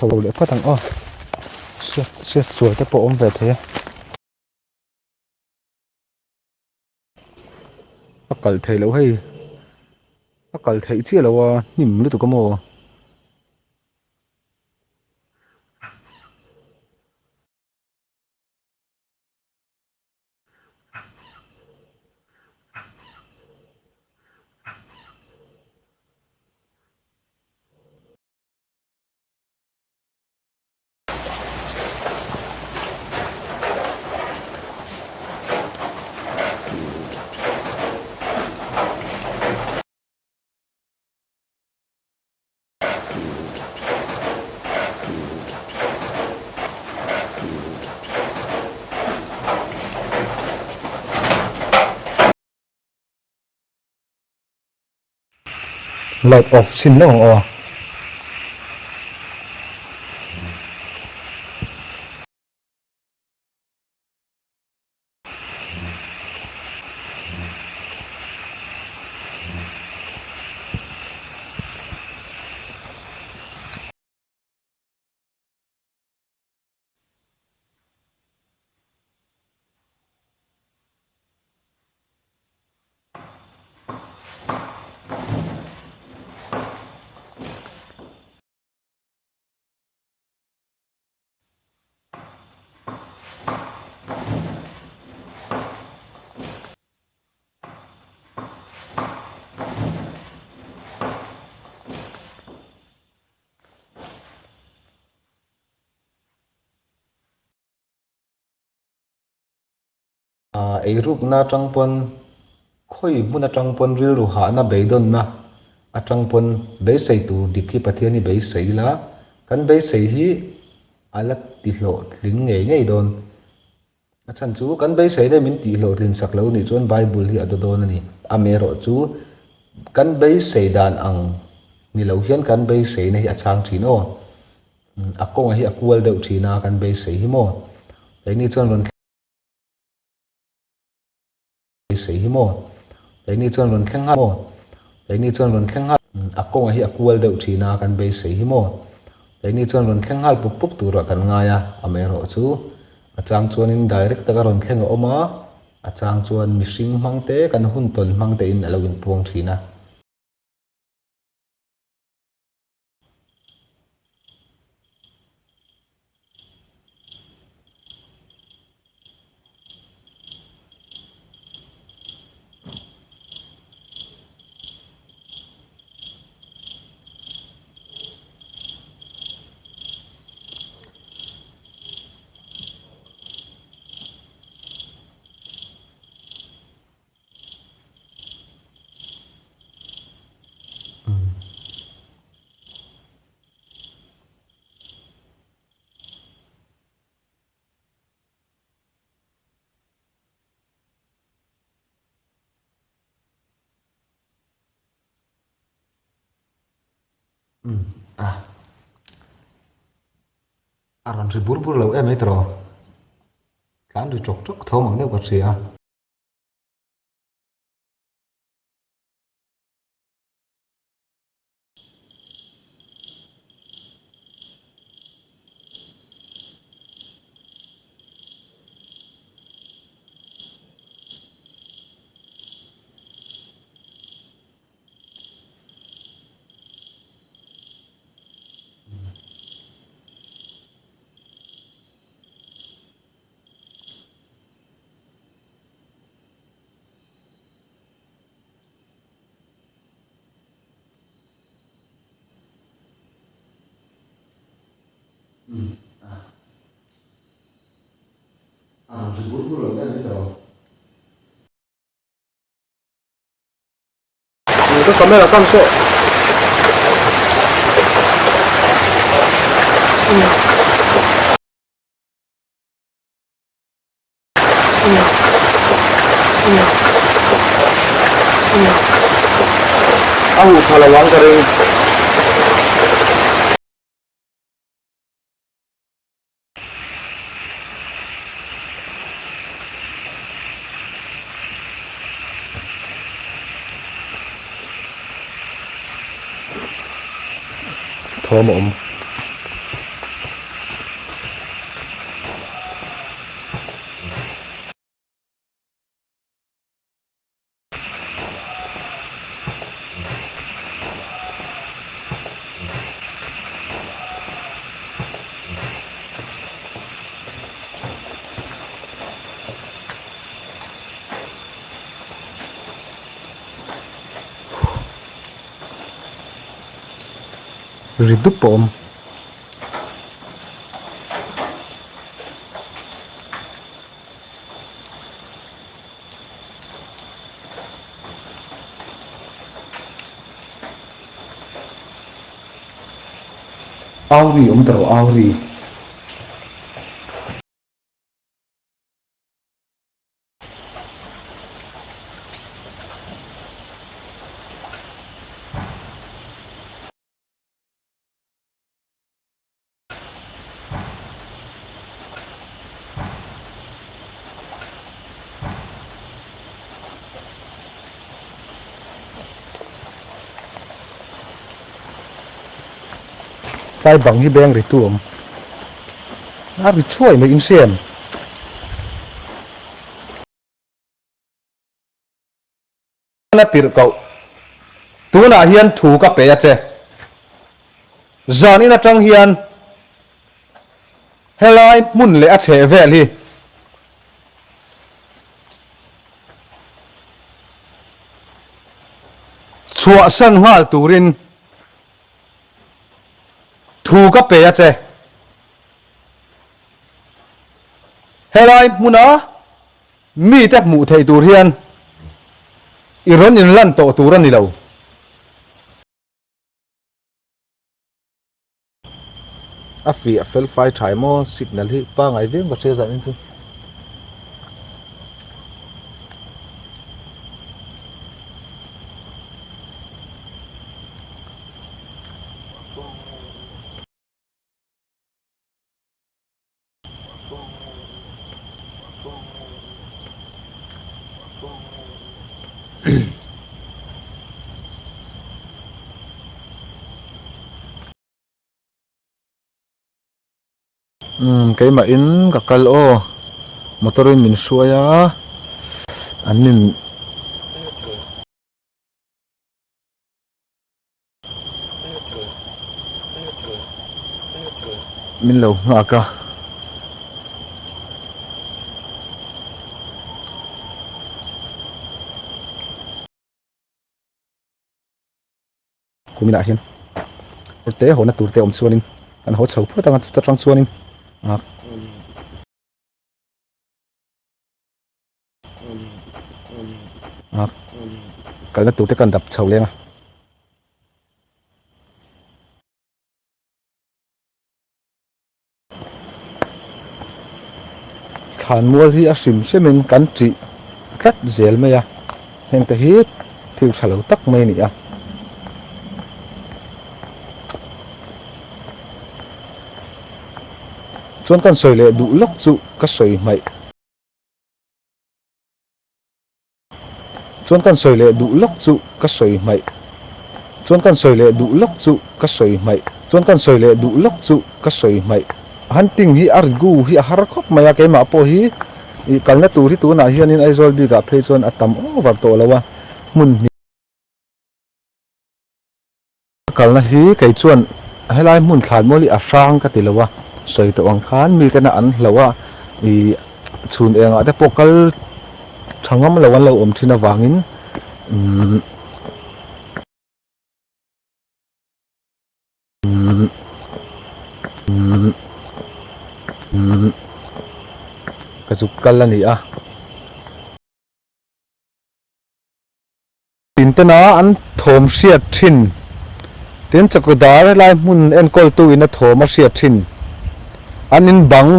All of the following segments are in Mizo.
Chho leh phawt ang aw. Hriat hriat sual te pawh awm ve thei a. A kal theih loh hei. A kal theih chiah lo a hnim lutuk a maw. Light off chhin lo ang aw. Eirukna atang pawn khawi hmun atang pawn rilru hahna beidawnna atang pawn beisei tur dik hi Pathian hi beisei ila kan beisei hi a la ti hlawhtling ngei ngei dawn. A chhan chu kan beisei leh min tih hlawhtlin sak lo nih chuan Bible hi a daw dawn a ni. Amaherawh chu kan beisei dan ang ni lo hian kan beiseina hi a chhang thin aw. A kawnga hi a kual deuh thin a kan beisei hi maw. Keini chuan rawn beisei hi maw. Keini chuan rawn thleng nghal maw. Keini chuan rawn thleng nghal a kawnga hi a kual deuh thin a kan beisei hi maw. Keini chuan rawn thleng nghal pup pup turah kan ngai a, amaherawh chu a chang chuanin direct taka rawn thleng a awm a, a chang chuan mihring hmang te kan hun tawn hmang tein a lo inpuang thin a. A rawn ri bur bur lo em mai tawh. Tlan ri tawk tawk tho ang deuh ka hria a. Ka camera kam saw. A huh tha lo ang ka ring. Thawm a awm. Ri dup a awm. Au ri awm ta rawh au ri. Tlai bang hi beng ri tu awm. A ri thuai mai in hria em? A tirh koh. Tunah hian thu ka pe a che. Zan in atang hian helai hmun leh a chheh vel hi chhuahsan nghal turin thu ka pe a che. Helai hmuna Mite hmuh theih tur hian i rawn inlan tawh tur a ni lo. A fiah fel fai tha emaw signal hi pangai viau ka hria zan in chu. Umm keimah in ka kal aw motor in min hruai a an in Min lo nghak a. Kuminah hian te hawhna tur te awm chuanin kan haw chho phawt ang a chuta tang chuanin a kalna tur te kan dap chho leng a. Thlanmual hi a hrim hrimin kan ṭih tlat zel mai a, hengte hi thil ṭha lo tak mai a ni a. Chuan kan sawi leh duh lawk chu ka sawi hmaih. Chuan kan sawi leh duh lawk chu ka sawi hmaih. Chuan kan sawi leh duh lawk chu ka sawi hmaih. Chuan kan sawi leh duh lawk chu ka sawi hmaih. Hunting hi a rigu hi a har khawp mai a, keimah pawh hi ih kalna tur hi tunah hianin Aizawl bikah phei chuan a tam over tawh lo a, hmun hnih. Ka kalna hi kei chuan helai hmun thlan mawl hi a hrang ka ti lo a, sawi tawh ang khan mi tena an hlauh a, ih chhun engah te pawh kal tha ngam lo an lo awm thin avangin umm umm umm umm ka zuk kal a ni a. Tintena an thawm hriat thin. Tin, chawkidar helai hmun enkawltu in a thawm a hriat thin. An in bang.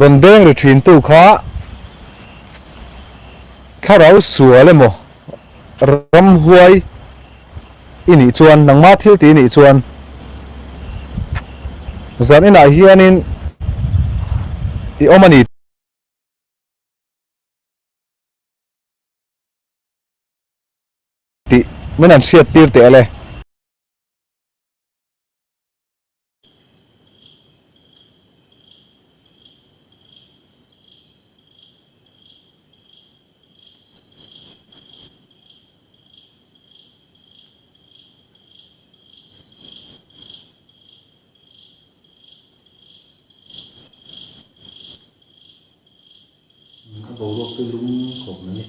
Rawn deng ri thin tu kha thlarau sual emaw ramhuai i nih chuan, nangma thil ti i nih chuan zan inah hianin i awm a ni tih min han hriat tir teh ale. A boruak chu lum khawp mai.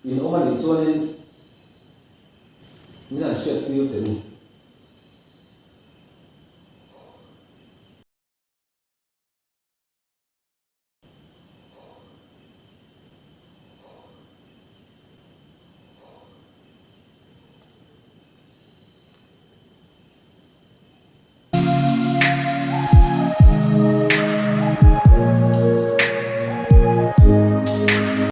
In awm a nih chuanin min han hriat tir teh u.